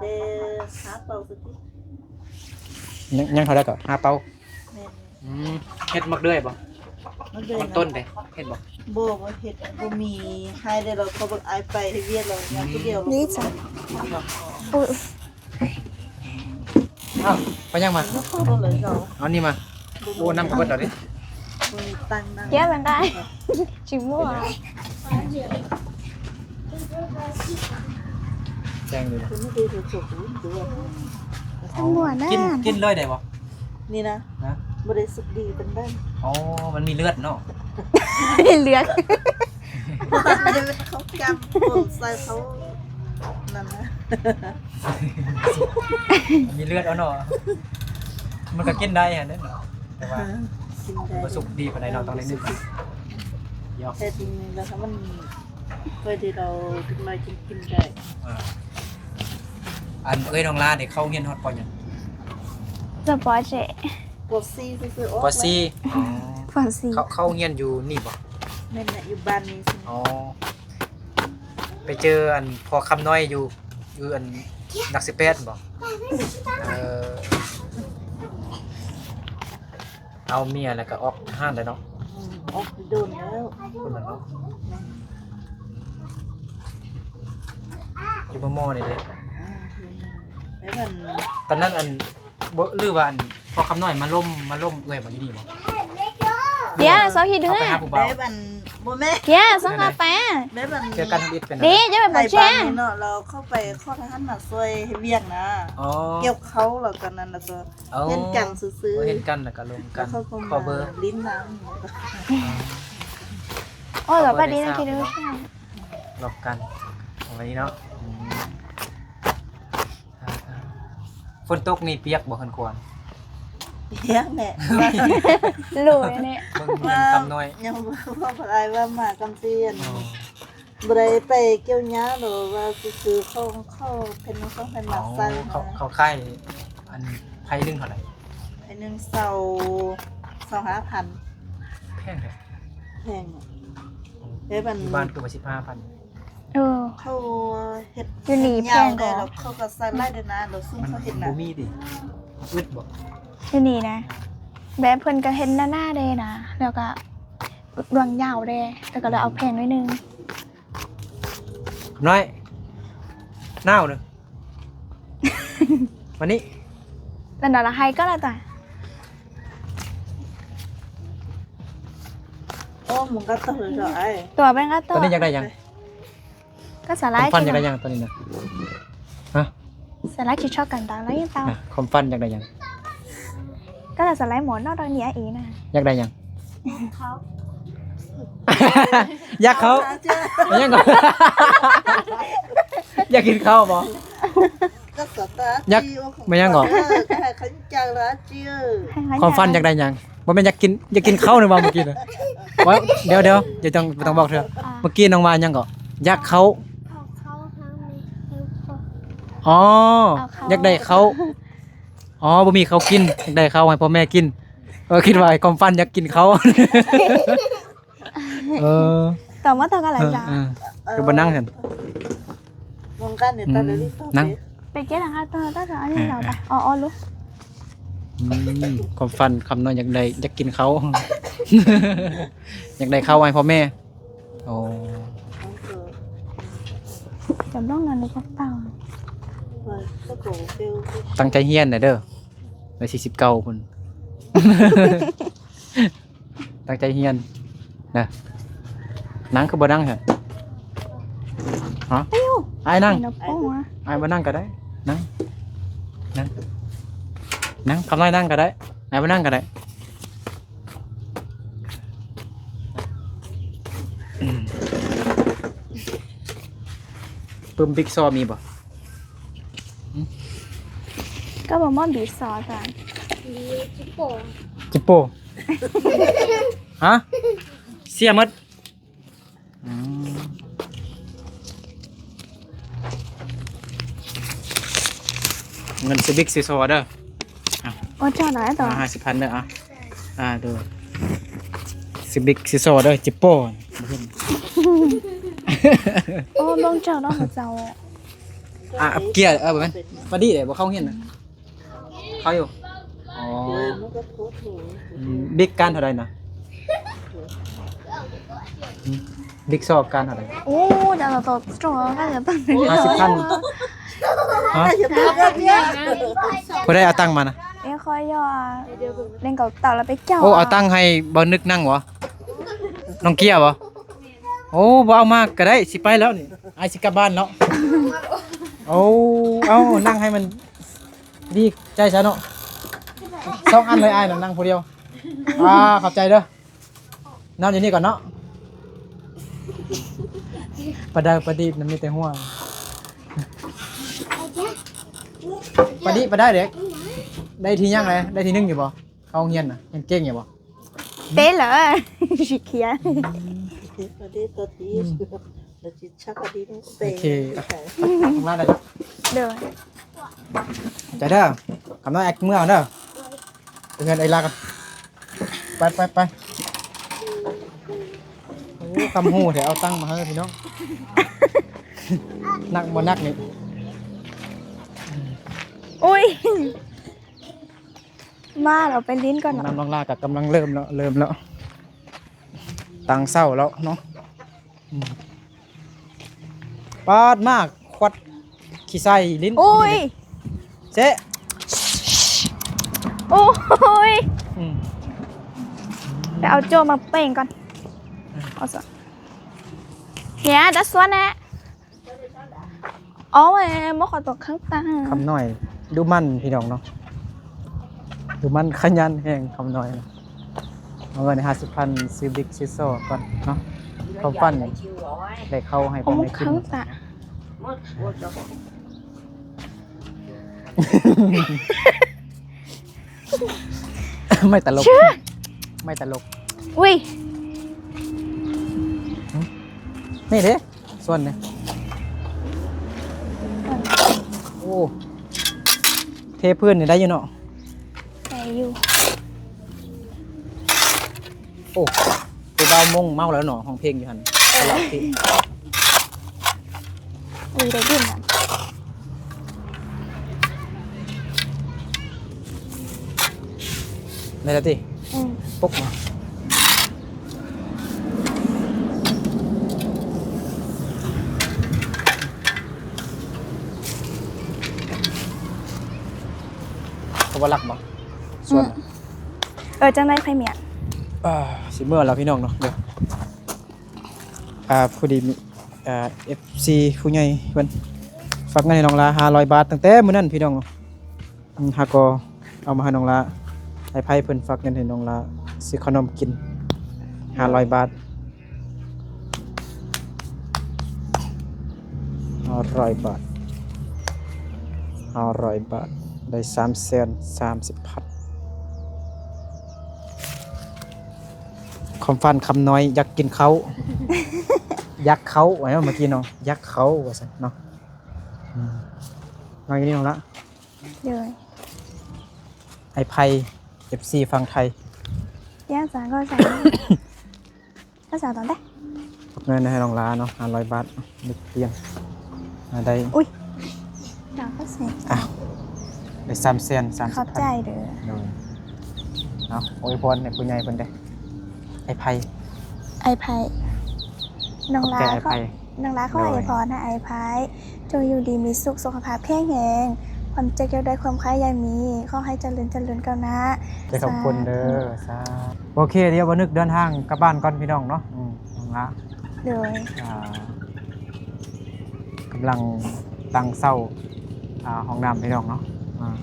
ໄດ້ຫ້າເປົາຊະຕິ. ຍັງ ຍັງເທົ່າໃດກໍ ຫ້າເປົາ. ແມ່ນ. ອືມ ເຮັດໝາກເດືອຍບໍ່? ໝາກເດືອຍ ມັນຕົ້ນເດ້ ເຮັດບໍ່? ບໍ່ ບໍ່ເຮັດ ບໍ່ມີໃຫ້ເດ້. ລາວກໍເບິ່ງອ້າຍໄປເຮັດວຽກແລ້ວ ອືມ ຍັງຜູ້ດຽວ. ນີ້ຈ້ະ. ໂອ້ຍ ອ້າວ ໄປຫຍັງມາ? ເອົານີ້ມາ. ໂອ້ ນ້ຳກໍເບິດແລ້ວເດ້. ບໍ່ມີຕັງນ້ຳ. ແກ້ວມັນໄດ້ ຈິງມົວ ແຈ້ງຢູ່. ທັງໝົດນະ ກິນ ກິນເລີຍໄດ້ບໍ່? ນີ້ນະ ຮະ? ບໍ່ໄດ້ສຸກດີປານໃດ. ອໍ ມັນມີເລືອດເນາະ. ມີເລືອດ. ເຂົາຈຳຄົນໃສ່ເຂົານັ້ນນະ. ມີເລືອດເອົາເນາະ. ມັນກໍກິນໄດ້ຫັ້ນເດ້ເນາະ ແຕ່ວ່າ ກິນໄດ້ ບໍ່ສຸກດີປານໃດເນາະ. ເອີ ຕ້ອງໄດ້ໜຶ້ງ ແທ້ຈິງແລ້ວ ຖ້າມັນ ເພື່ອທີ່ເຮົາເດັກນ້ອຍຈຶ່ງກິນໄດ້. ອ່າ ອັນເອື້ອຍນ້ອງລານີ້ເຂົ້າຮຽນຮອດ ປໍ ຫຍັງ? ຈະ ປໍ ເຈ ປໍ ສີ່ຊື່ໆ. ອໍ ປໍ ສີ່. ອໍ ປໍ ສີ່. ເຂົ້າ ເຂົ້າຮຽນຢູ່ນີ້ບໍ່? ແມ່ນແຫຼະ ຢູ່ບ້ານນີ້. ອໍ ໄປເຈີອັນພໍ່ຄຳນ້ອຍຢູ່ ຢູ່ອັນຫຼັກສິບແປດບໍ່? ເອີ ເອົາເມຍແລ້ວກໍອອກຮ້ານແລ້ວເນາະ. ອືມ ອອກໂດນແລ້ວ ພຸ້ນນະເນາະ. ແມ່ນ. ຢູ່ໝໍ່ໆນີ້ເດ້. ອືມ ແລ້ວມັນ ຕອນນັ້ນອັນ ບໍ່ ຫຼືວ່າອັນ ພໍ່ຄຳນ້ອຍມາລົມ ມາລົມເອື້ອຍບໍ່ ຢູ່ນີ້ບໍ່? ເດ ເຊົາຄິດເດີ. ເຂົາໄປຫາຜູ້ບ່າວ ແບບອັນ ບໍ່ແມ່ນ ເດ ເຊົາຫາໄປ ແບບອັນ ເຈີກັນທຳອິດເປັນ ເດ ຈະໄປບໍ່ແຊ ໄປບ້ານນີ້ເນາະ ແລ້ວເຂົາໄປຂໍທະຫານມາຊ່ວຍເຮັດວຽກນະ. ອໍ ກ່ຽວເຂົ້າ ແລ້ວຕອນນັ້ນ ແລ້ວກໍ ອໍ ເຫັນກັນຊື່ໆ. ເຫັນກັນແລ້ວກໍລົມກັນ ແລ້ວເຂົາກໍ ຂໍເບີ ມາຫຼິ້ນນຳ. ອໍ ອໍ ແລ້ວກໍດີນະ ຄິດເດີ ລັອກກັນ ປະມານນີ້ເນາະ. ອືມ ຝົນຕົກນີ້ປຽກບໍ່ ເຮືອນຄົວ? ປຽກແຫຼະ ໂຫຼຍແຫຼະ. ເບິ່ງເຮືອນຄຳນ້ອຍ ຍັງບໍ່ ພໍ່ພະອາຍວ່າມາກຳສຽນ. ອໍ ບໍ່ໄດ້ໄປກ່ຽວຫຍ້າ ຫຼືວ່າຊື້ຂອງເຂົາ ເພິ່ນເອົາຂອງເພິ່ນມາໃສ່ນະ. ເຂົາ ເຂົາຂາຍອັນໄພໜຶ່ງເທົ່າໃດ? ໄພໜຶ່ງເຊົາ ເຊົາຫ້າພັນ. ແພງແທ້. ແພງ. ອໍ ແຕ່ມັນ ຢູ່ບ້ານຄືວ່າສິບຫ້າພັນ. ເອີ ເຂົາເຮັດ ຢູ່ນີ້ແພງກໍ ເຂົາກໍໃສ່ຫຼາຍເດີນະ ແລ້ວຊຸມເຂົາເຮັດນະ ມັນບໍ່ມີຕິ ອຶດບໍ່? ຢູ່ນີ້ນະ ແບບເພິ່ນກໍເຮັດໜາໆເດ້ນະ ແລ້ວກໍດວງຍາວເດ້ ແລ້ວກໍເລີຍເອົາແພງໜ້ອຍໜຶ່ງ. ນ້ອຍ ໜາວເດີ ມານີ້ ແລ້ວນະ ລະໄຫ້ກໍລະຕາ ໂອ້ ມຶງກໍຕົວເລີຍເຈົ້າອ້າຍ ຕົວເປັນກໍຕົວ. ຕອນນີ້ຢາກໄດ້ຫຍັງ? ກໍສາລາຍ ຄວາມຝັນຢາກໄດ້ຫຍັງຕອນນີ້ນະ? ຮະ? ສາລາຍຊິຊອກກັນຕາລະ ຕາ ຄວາມຝັນຢາກໄດ້ຫຍັງ? ກໍລະສາລາຍໝໍນອກດອກເນຍອີນະ ຢາກໄດ້ຫຍັງ? ເຂົ້າ ຢາກເຂົ້າ ຫຍັງກໍ ຢາກກິນເຂົ້າບໍ່? ຢາກ ແມ່ນຫຍັງກໍ? ຄວາມຝັນຢາກໄດ້ຫຍັງ? ບໍ່ແມ່ນຢາກກິນ ຢາກກິນເຂົ້ານີ້ບໍ່ເມື່ອກີ້ນະ? ວ່າ ດຽວໆ ດຽວຕ້ອງ ຕ້ອງບອກເທື່ອ ອ່າ ເມື່ອກີ້ນ້ອງວ່າຫຍັງກໍ? ຢາກເຂົ້າ ເຂົ້າ ເຂົ້າທາງນີ້ ອໍ ເອົາເຂົ້າ ຢາກໄດ້ເຂົ້າ ອໍ ບໍ່ມີເຂົ້າກິນ ຢາກໄດ້ເຂົ້າໃຫ້ພໍ່ແມ່ກິນ. ເອີ ຄິດວ່າຄວາມຝັນຢາກກິນເຂົ້າ. ເອີ ຕອບມາເທົ່າກັນຫຼາຍ ເອີ ຈ້າ ເອີ ຄືບໍ່ນັ່ງຊັ້ນ? ອືມ ນັ່ງ ໄປເກັບຫັ້ນ ເອົາ ເອົາລູກ ອືມ ຄວາມຝັນຄຳນ້ອຍຢາກໄດ້ ຢາກກິນເຂົ້າ ຢາກໄດ້ເຂົ້າໃຫ້ພໍ່ແມ່. ໂອ້ ຈຳລອງນັ້ນເດ້ ເຕົ້າ ຕັ້ງໃຈຮຽນແດ່ເດີ ໄດ້ສີ່ສິບເກົ້າພຸ້ນ. ຕັ້ງໃຈຮຽນນະ. ນັ່ງຄືບໍ່ນັ່ງແທ້? ຮະ? ອ້າຍນັ່ງ. ອ້າຍບໍ່ນັ່ງກໍໄດ້. ນັ່ງ ນັ່ງ ນັ່ງ. ຄຳນ້ອຍນັ່ງກໍໄດ້. ອ້າຍບໍ່ນັ່ງກໍໄດ້. ປຶ້ມບິກຊໍມີບໍ່? ກໍບໍ່ມອນບີຊອດ ຈິໂປ້ ຈິໂປ້. ຮະ? ເສຍໝົດ. ອືມ ເງິນຊື້ບິກຊື້ຊໍເດີ. ໂອ້ ເຈົ້າໜ້ອຍຕໍ່ ຫ້າສິບພັນເດີ. ອ່າ ອ່າ ໂດຍ ຊື້ບິກຊື້ຊໍເດີ ຈິໂປ້. ໂອ້ ເບິ່ງເຈົ້າເນາະ ເຈົ້າ ອ່າ ເກຍ ເອີ ບໍ່ແມ່ນ ປາດີເດ້ ບໍ່ເຂົ້າໂຮງຮຽນນະ. ເຂົ້າຢູ່. ອໍ ອືມ ບິກການເທົ່າໃດນະ? ບິກຊໍການເທົ່າໃດ? ໂອ້ ຈະຕໍ່ ຈະຕໍ່ ຫ້າສິບພັນ. ຮະ? ຜູ້ໃດເອົາຕັງມານະ? ເອີ ຂ້ອຍຢູ່ ເຫຼັ້ນເຂົ້າເຕົາແລ້ວໄປເຈົ້າ. ໂອ້ ເອົາຕັງໃຫ້ບ່າວນຶກນັ່ງບໍ່? ນ້ອງເກຍບໍ່? ໂອ້ ບໍ່ເອົາມາກໍໄດ້ ຊິໄປແລ້ວນີ້ ອ້າຍຊິກັບບ້ານແລ້ວ. ໂອ້ ເອົາ ນັ່ງໃຫ້ມັນດີໃຈຊະເນາະ. ສອງອັນເລີຍ ອ້າຍນະນັ່ງຜູ້ດຽວ. ອ່າ ຂອບໃຈເດີ. ນອນຢູ່ນີ້ກ່ອນເນາະ. ປາດາ ປາດີບນະ ມີແຕ່ຫົວ. ປາດີ ປາດາເດັກ ໄດ້ທີ່ຫຍັງແຫຼະ? ໄດ້ທີ່ໜຶ່ງຢູ່ບໍ່? ເຂົ້າໂຮງຮຽນນະ ຮຽນເກັ່ງຢູ່ບໍ່? ເຕະເລີຍ ຊິເຄຍ. ອືມ ໂອເຄ ອ່ະ ລົງມາໄດ້ແລ້ວ. ໂດຍ ໃຈເດີ ຄຳນ້ອຍ ແອັກເມືອເດີ ໄປເຮືອນໄອ້ລາກ. ໄປ ໄປ ໄປ. ໂອ້ ຄຳຮູ້ແທ້ ເອົາຕັງມາໃຫ້ພີ່ນ້ອງ. ໜັກບໍ່ໜັກນີ້? ໂອ້ຍ ມາ ເຮົາໄປຫຼິ້ນກ່ອນເນາະ. ນ້ອງລາກໍກຳລັງເລີ່ມແລ້ວ ເລີ່ມແລ້ວ ຕັ້ງເສົາແລ້ວເນາະ. ອືມ ປາດ ມາຄວັດຂີ້ໄສ້ຫຼິ້ນ. ໂອ້ຍ ເຊະ ໂອ້ຍ. ອືມ ໄປເອົາໂຈ້ມາເປ່ງກ່ອນ. ອືມ ເອົາຊະ ເຮຍ ຈະຊວນແນ່. ອໍ ເອີຍ ບໍ່ຂໍຕົກຂ້າງຕາ. ຄຳນ້ອຍດຸໝັ່ນພີ່ນ້ອງເນາະ ດຸໝັ່ນຂະຫຍັນແຮງຄຳນ້ອຍ. ເອົາເງິນຫ້າສິບພັນຊື້ບິກຊື້ຊໍກ່ອນເນາະ. ຄວາມຝັນໄດ້ເຂົ້າໃຫ້ພໍ່ແມ່ກິນ. ໄມ້ຕະຫຼົກ ເຊື່ອ ໄມ້ຕະຫຼົກ. ອຸ້ຍ ຫຶ ນີ້ເດ້ ສ່ວນນີ້. ໂອ້ ເທພື້ນນີ້ໄດ້ຢູ່ເນາະ. ໄດ້ຢູ່. ໂອ້ ຜູ້ບ່າວມົ້ງເມົາແລ້ວເນາະ ຮ້ອງເພງຢູ່ຫັ້ນ ຄາຣາໂອເກະ. ອຸ້ຍ ໄດ້ຍິນນະ. ໄດ້ແລ້ວຕິ? ອືມ ປຸກມາ. ເຂົາບໍ່ລັກບໍ່? ອືມ ສ່ວນ ເອີ ຈັ່ງໃດໄປເມຍ. ອ່າ ຊິເມືອແລ້ວພີ່ນ້ອງເນາະ. ດຽວ ອ່າ ພໍດີມີ ອ່າ ເອັຟຊີຜູ້ໃຫຍ່ເພິ່ນຝາກເງິນໃຫ້ນ້ອງລາຫ້າຮ້ອຍບາດ ຕັ້ງແຕ່ມື້ນັ້ນພີ່ນ້ອງ. ອືມ ຫາກໍເອົາມາໃຫ້ນ້ອງລາ. ອ້າຍໄພເພິ່ນຝາກເງິນໃຫ້ນ້ອງລາຊື້ຂະໜົມກິນຫ້າຮ້ອຍບາດ. ຮ້ອຍບາດ ຫ້າຮ້ອຍບາດ ໄດ້ສາມແສນສາມສິບພັນ. ຄວາມຝັນຄຳນ້ອຍ ຢາກກິນເຂົ້າ ຢາກເຂົ້າ ວ່າເນາະ ເມື່ອກີ້ເນາະ ຢາກເຂົ້າ ວ່າຊັ້ນເນາະ. ອືມ ເອົາຢູ່ນີ້ນ້ອງລະ ໂດຍ ອ້າຍໄພ ເອັຟຊີຝັ່ງໄທ ເປັນຫຍັງ? ກໍສັ່ງ ກໍສັ່ງຕອນໃດ? ເອົາເງິນໃຫ້ນ້ອງລາເນາະ ຫ້າຮ້ອຍບາດ ເດັກປ່ຽນ ອ່າ ໄດ້ ອຸ້ຍ ດາວກໍໃສ່ ອ້າວ ໄດ້ສາມແສນສາມສິບພັນ ຂອບໃຈເດີ ໂດຍ ເອົາ ອວຍພອນໃຫ້ຜູ້ໃຫຍ່ເພິ່ນເດ້ ອ້າຍໄພ ອ້າຍໄພ ນ້ອງລາ ຂອບໃຈອ້າຍໄພ ນ້ອງລາຂໍອວຍພອນໃຫ້ອ້າຍໄພ ໂດຍ ຈົ່ງຢູ່ດີມີສຸກ ສຸຂະພາບແຂງແຮງ ຄວາມເຈັບຢ່າໄດ້ ຄວາມໄຂ້ຢ່າມີ ຂໍໃຫ້ຈະເລີນ ຈະເລີນກ້າວໜ້າ ໃຈຂອບຄຸນເດີ ສາທຸ ສາທຸ. ໂອເຄ ດຽວບ່າວນຶກເດີນທາງກັບບ້ານກ່ອນພີ່ນ້ອງເນາະ ອືມ ນ້ອງລາ ໂດຍ ອ່າ ກຳລັງຕັ້ງເສົາ ອ່າ ຫ້ອງນ້ຳພີ່ນ້ອງເນາະ ອ່າ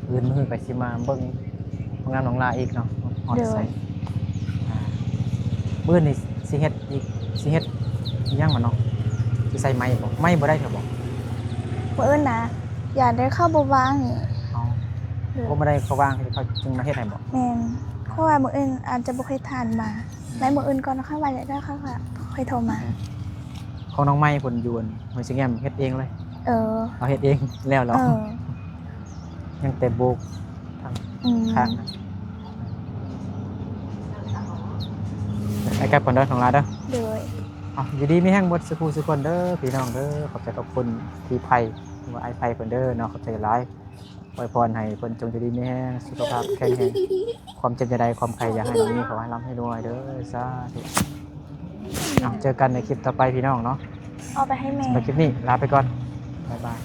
ອື່ນມື້ກໍຊິມາເບິ່ງຫ້ອງນ້ຳນ້ອງລາອີກເນາະ ຮອດໃສ ໂດຍ ອ່າ ມື້ນີ້ຊິເຮັດອີກ ຊິເຮັດອີ່ຫຍັງວະເນາະ ຊິໃສ່ໄມ້ບໍ່? ໄມ້ບໍ່ໄດ້ແທ້ບໍ່? ມື້ອື່ນນະ ຢ້ານໄດ້ເຂົ້າບໍ່ວ່າງນີ້ ເອົາ ໂດຍ ບໍ່ໄດ້ເຂົ້າວ່າງ ເຂົາຈຶ່ງມາເຮັດໃຫ້ບໍ່? ແມ່ນ ເພາະວ່າມື້ອື່ນອາດຈະບໍ່ຄ່ອຍທັນມາ ໄວ້ມື້ອື່ນກ່ອນ ຄ່ອຍວ່າຢາກໄດ້ ຄ່ອຍ ຄ່ອຍໂທມາ ຂອງນ້ອງໄມ້ເພິ່ນຢູ່ຫ້ວຍສະແງ່ມເຮັດເອງເລີຍ ເອີ ເອົາເຮັດເອງແລ້ວເນາະ ເອີ ຍັງແຕ່ໂບກທາງ ອືມ ຂ້າງນະ ໄປກັບກ່ອນເດີນ້ອງລາເດີ ໂດຍ ເອົາ ຢູ່ດີມີແຮງເບິດສູ່ຜູ້ສູ່ຄົນເດີພີ່ນ້ອງເດີ ຂອບໃຈຂອບຄຸນພີ່ໄພ ຫຼືວ່າອ້າຍໄພເພິ່ນເດີເນາະ ຂອບໃຈຫຼາຍ. ອວຍພອນໃຫ້ເພິ່ນຈົ່ງຢູ່ດີມີແຮງ ສຸຂະພາບແຂງແຮງ ຄວາມເຈັບຢ່າໄດ້ ຄວາມໄຂ້ຢ່າໃຫ້ມີ ຂໍໃຫ້ລ່ຳໃຫ້ລວຍເດີ ສາທຸ. ເອົາ ເຈີກັນໃນຄລິບຕໍ່ໄປພີ່ນ້ອງເນາະ ເອົາໄປໃຫ້ແມ່ ສຳລັບຄລິບນີ້ລາໄປກ່ອນ ບາຍບາຍ.